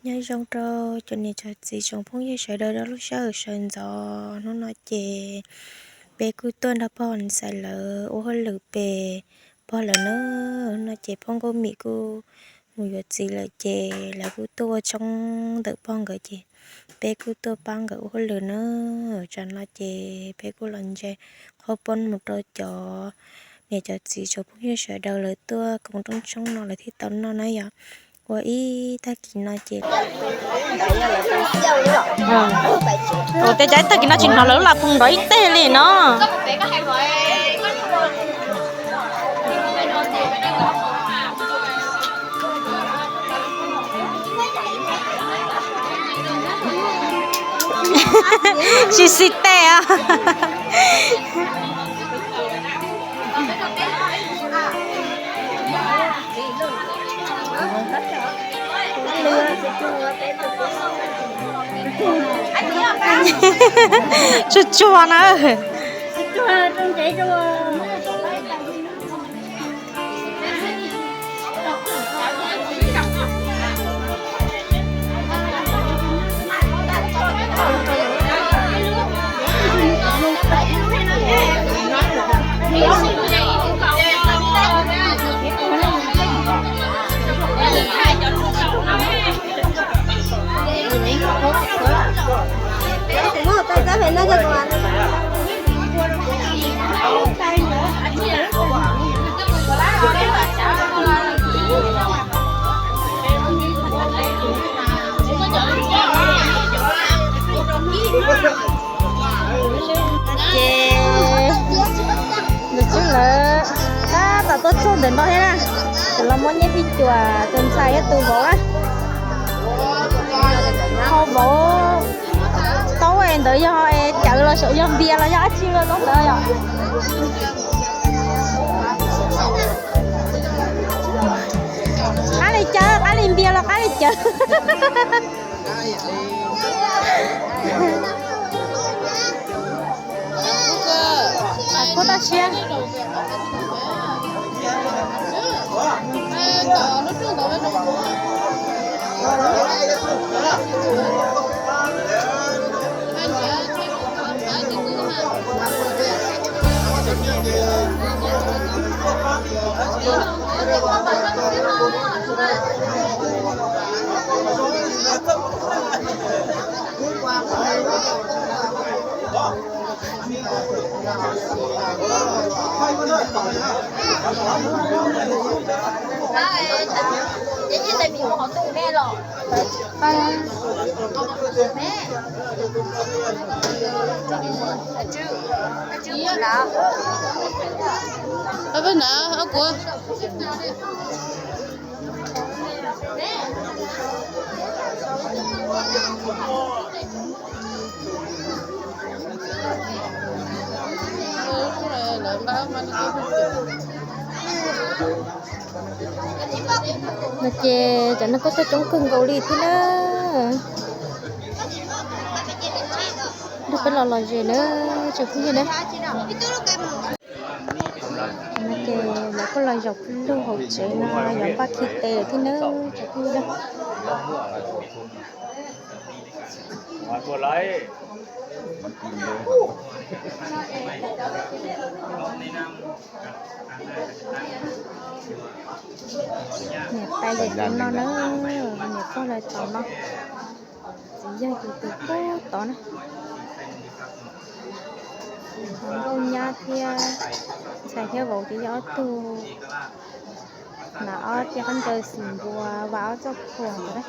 Nyob zoo rau cov niam cov txiv tsoom phooj ywg sawv daws lub sij hawm sawv ntxov. Hnub no ces peb kuj tuaj nrog pog Xais lawv ua hauj lwm pem pog lawm na. Hnub no ces pog Nkauj Mim kuj mus yuav txiv lawm ces lawv kuj tuaj ua tshoob ntawm pog nkawd ces peb kuj tuaj pab nkawd ua hauj lwm na. Tsam no ces peb kuj los ntsia qhov poob mus rau cov niam cov txiv tsoom phooj ywg sawv daws lawv tuaj koom rooj tshoob no lawv thiaj tau noj na yom. Ua ib tag kis no ces, ua tej cov ib tag kis no tsis hnov lawv lub las phoo nrov ib teg li no. Tsis xis tes os. Tsuag tsuag na. Ces nws tswj lawv tab tom tuaj txog ntawm no thiab na. Ces los muab nyiaj phij cuam tus ntxhais thiab tus vauv na. Hau vauv, taub es ntawd yog es cawv los saum yog npias los yog dab tsi los taub ntawd yom. Qab li cawv, qab li npias los qab li cawv. Kuj toj siab. No ces cov neeg kuj tuaj coob kawg nkaus li thiab na. Nrog peb los lom zem na, tsoom phooj ywg na. No ces lawv kuj los zaum lub hauv tsev no, yuav npaj khi tes thiab na, tsoom phooj ywg na. Niam tais lawv tos noj na, niam pog lawv tos noj. Txiv yawg ces tos tod na. Nkauj nyab thiab ntxhais thiab vauv ces yog ob tug. Hnav ob caj qab ntsaws xim npua, vas ob txoj phuam ntawd na.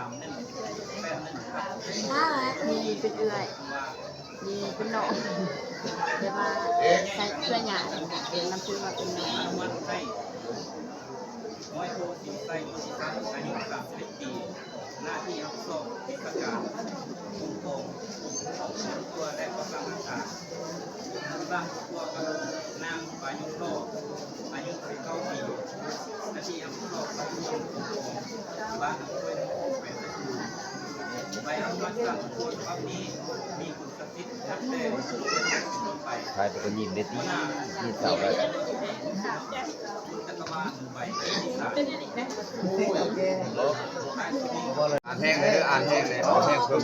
ມີເປັນເອື້ອຍ ມີເປັນນ້ອງ ແຕ່ວ່າໃຊ້ເອື້ອຍຫຍັງ ເປັນນຳຊື່ວ່າເປັນນ້ອງ. ຮ້ອຍໂທ ສິນໄຊ ໂພທິສັດ ອາຍຸສາມສິບເອັດປີ ໜ້າທີ່ຮັບຜິດຊອບ ວິຊາການຄຸ້ມຄອງ ຄອບຄົວ ແລະ ກໍ່ສ້າງອາຄານ ບ້ານຄົວກັບນາງ ປາຍຸໂຕ ອາຍຸສິບເກົ້າປີ ໜ້າທີ່ຮັບຜິດຊອບ ກະຊວງຄຸ້ມຄອງ ບ້ານຫ້ວຍໂພ ແຂວງໄຊສະເໜືອ. ໃບອະນຸມັດສ້າງໂຄດສະບັບນີ້ ມີຜົນ ຂາຍໄປກໍຍິ້ມໄດ້ຕິ ຍິ້ມສາວໄດ້. ອ່ານແຮງເດີ ອ່ານແຮງເດີ ເອົາແຮງເພີ່ມ.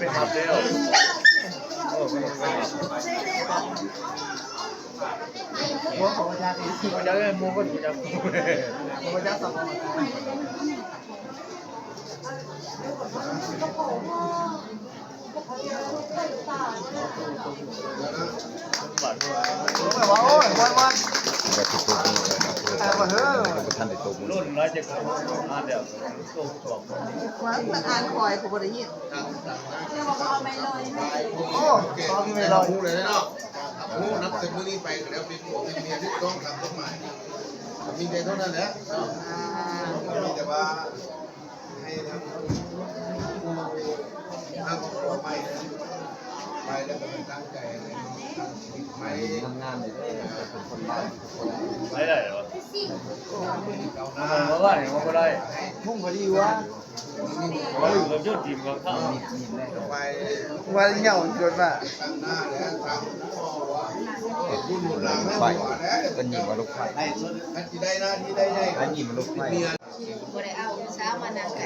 ບໍ່ໄດ້ເອົາສາວມານັ່ງໃກ້.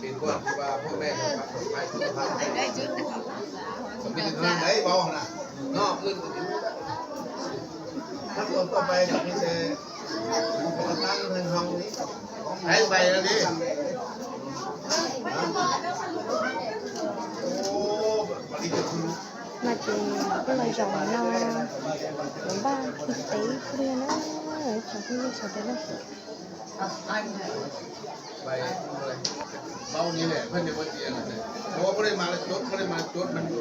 ເປັນຄົນທີ່ວ່າພໍ່ແມ່ໄດ້ຈຸດໄດ້ເວົ້ານະ ນອກອື່ນກໍຢູ່ ຖ້າຄົນຕໍ່ໄປກໍມີແຕ່ຕັ້ງເຮືອນເຮົານີ້ ໃຫ້ໄປແລ້ວນີ້. ມາເຈາກເມືອງຈອງນາ ບ້ານທີ່ໄປເພື່ອນເອີຍ ຂອງເພິ່ນຢູ່ໃສເດີ. ໄປເວົ້ານີ້ແຫຼະ ເພິ່ນຍັງບໍ່ເຕີຍນ ເພາະວ່າບໍ່ໄດ້ມາແລ້ວຈົດ ບໍ່ໄດ້ມາແລ້ວຈົດ ມັນຢູ່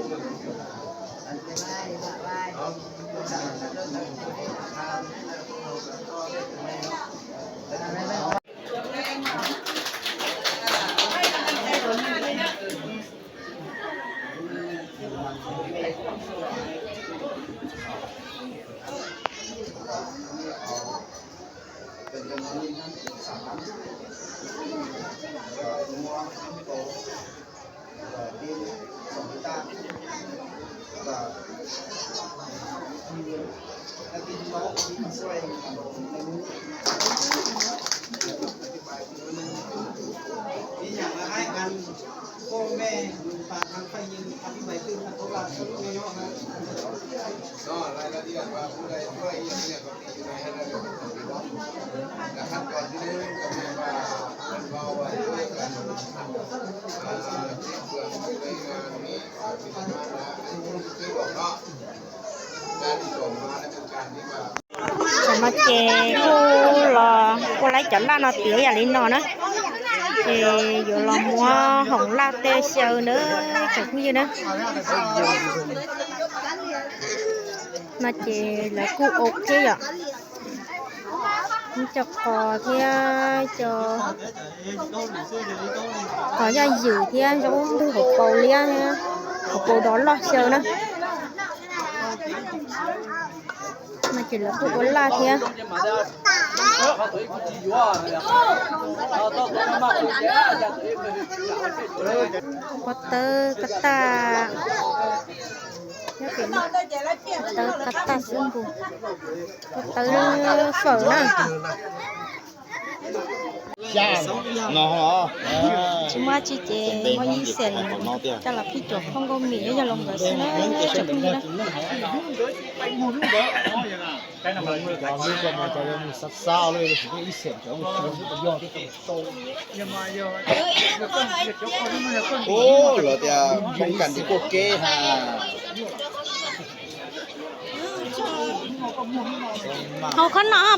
ເອົາ ເປັນຈຳນວນນີ້ນະ ສາມ ແລ້ວກໍງົວສອງໂຕ ແລ້ວກໍດິນສອງຕາ ແລ້ວກໍມີເງິນ ແລ້ວກິນເຂົ້າ ມີມາຊ່ວຍກັນໃນມື້ ແລ້ວກໍອະທິບາຍເພິ່ນໜ້ອຍໜຶ່ງ ມີຫຍັງລະອ້າຍ ອັນ ພໍ່ແມ່ ທາງຝ່າຍຍິງ ອະທິບາຍຕື່ມ ເພາະວ່າເຂົາເຈົ້າເນາະ ເນາະ ລາຍລະອຽດວ່າຜູ້ໃດຊ່ວຍອີ່ຫຍັງເນຍ ກໍມີຢູ່ໃນນັ້ນແຫຼະ ລະຂັ້ນຕອນທີ່ໜຶ່ງກໍແມ່ນວ່າເພິ່ນເວົ້າວ່າຊ່ວຍກັນ ອ່າ ເຮັດເພື່ອໃຫ້ໄດ້ງານນີ້ ອາ ທີ່ຜ່ານມາລະ ອັນນີ້ຄືບອກເນາະ ງານທີ່ສອງມາລະ ເປັນການທີ່ວ່າ ສາມາແກ່ຜູ້ລໍ ຜູ້ໄລ່ຈອດລາດເນາະ ເຕີຍຢ່າລີ້ເນາະນະ ເອ ຢູ່ລໍມົວຂອງລາວແຕ່ເຊົາເນີ ຈາກນີ້ນະ ມາເຈແລ້ວກູໂອເຄຍອະ ມີເຈົ້າຂໍເທຍ ເຈົ້າຂໍຍາຍຢືເທຍ ເຈົ້າຂອງເປົາເລຍເທຍ ຂອງເປົາດອນລອດເຊົານະ. ມາກິນແລ້ວຄືໂອລາເທຍ ປອດເຕີກະຕາ ນີ້ເປັນປອດເຕີກະຕາຊຶມພູ ປອດເຕີເຝີນະ. ເນາະ ເອີ ຊຸມາຈິເຈ ມາຢີເຊັນ ຈາລະພິຈົກ ຂອງກໍມີ ຢ່າລົງເດີ ເຊີນເດີ ເຊີນເດີ. ໂອ້ ລາວຈະປ້ອງກັນທີ່ໂກເກຫາ ເຮົາຂະໜາດ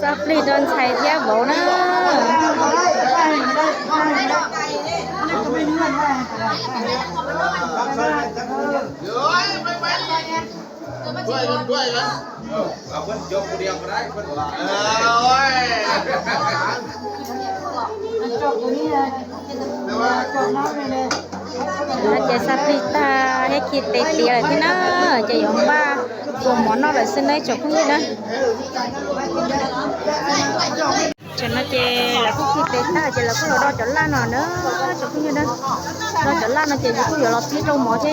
ສາວປລີດໂດນໃສ່ທຽວບໍ່ນະ? ແລ້ວເຈສາບລິຕາເຮັດຄີເຕເຕຍລະທີ່ນະ ເຈຢອມວ່າໂກໝໍນອກລະຊຶນໄດ້ຈົບພຸ້ນນີ້ນະ. ຈະນະເຈ ລະຄຸຄິເຕຕາເຈ ລະຄຸລອດອຈອລານອເນ ຈົບພຸ້ນນີ້ນະ ລອດຈອລານອເຈ ລະຄຸຢໍລອດພີໂຕໝໍເຈ.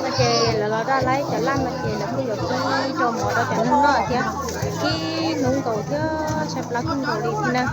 ມາເຈ ລະລອດາໄລຈະລາມມາເຈ ລະຜູ້ຢາກທີ່ໂຈມອດອກຈາກໜຶ່ງເນາະ ເທຍທີ່ໜຸ່ງເກົາເທຍ ໃຊ້ປະລາຂຶ້ນເກົາຫຼີນະ.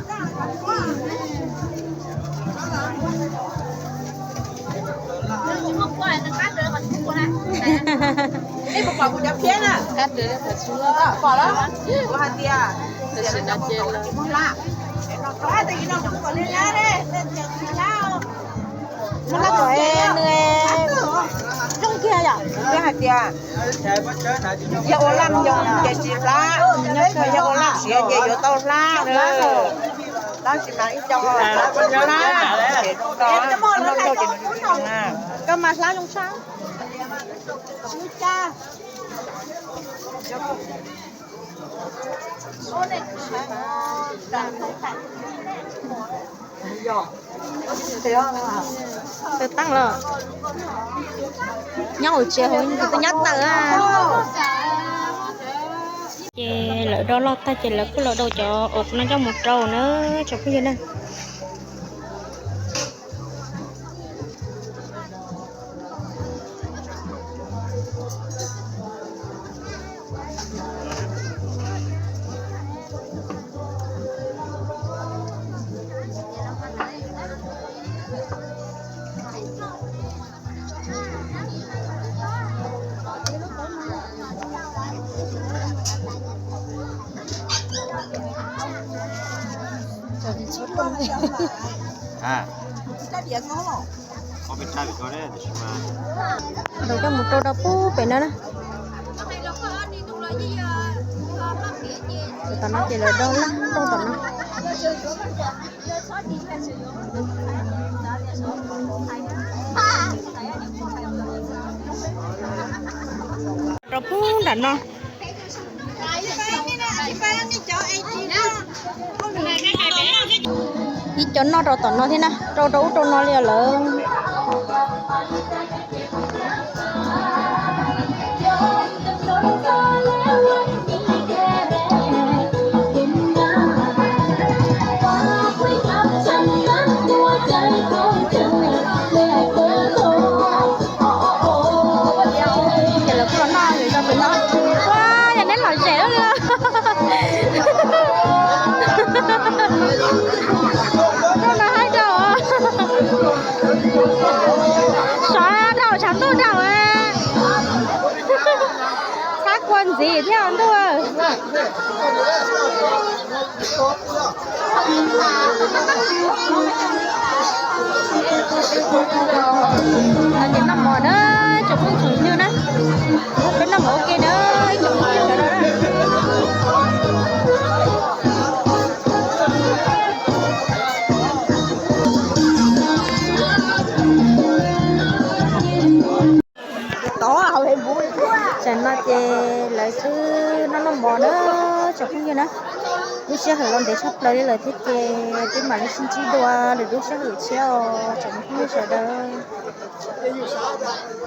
ເຈ ລະດອກລອດຕາເຈ ລະຄືລະດອກຈອກອອກນະ ເຈົ້າໝູເຕົ້າເນີ ເຈົ້າຜູ້ໃຫຍ່ນະ. ອ່າ ເອົາໄປທານກ່ອນເດີ ດຽວຊິມາ ເດີ ເຈົ້າໝູໂຕດອກປູເປັນແນວນະ ຕອນນັ້ນເຈລະ ດອກລະ ໂຕຕອນນັ້ນ ດອກປູດອກເນາະ. ອີ່ຈົນເນາະ ໂຕຕອນເນາະທີ່ນະ ໂຕ ໂຕ ໂຕເນາະ ລຽວເລີຍ. ສາມໂຕເທົ່າ ສາມໂຕເທົ່າ ເອີ ສາກວນສີເທົ່າໂຕ ເອີ. ມາກິນນ້ຳໝໍ້ເດີ ເຈົ້າຂອງເຈົ້ານະ ເປັນນ້ຳໂອເຄເດີ ເຈົ້າຂອງເຈົ້ານະ. ໂຕເອົາໃຫ້ບຸ້ຍ ສັນມາເຈ ລາຍຊື່ນ້ອງນ້ຳໝໍ້ເດີ ເຈົ້າຂອງເຈົ້ານະ ລູກເຊືອເຫີລອນເດຊອບເລີຍເລີຍເທເຈ ເປັນໝາລິຊິນຈີດວາ ຫຼືລູກເຊືອເຫີເຊອ ເຈົ້າຂອງເຈົ້າເດີ.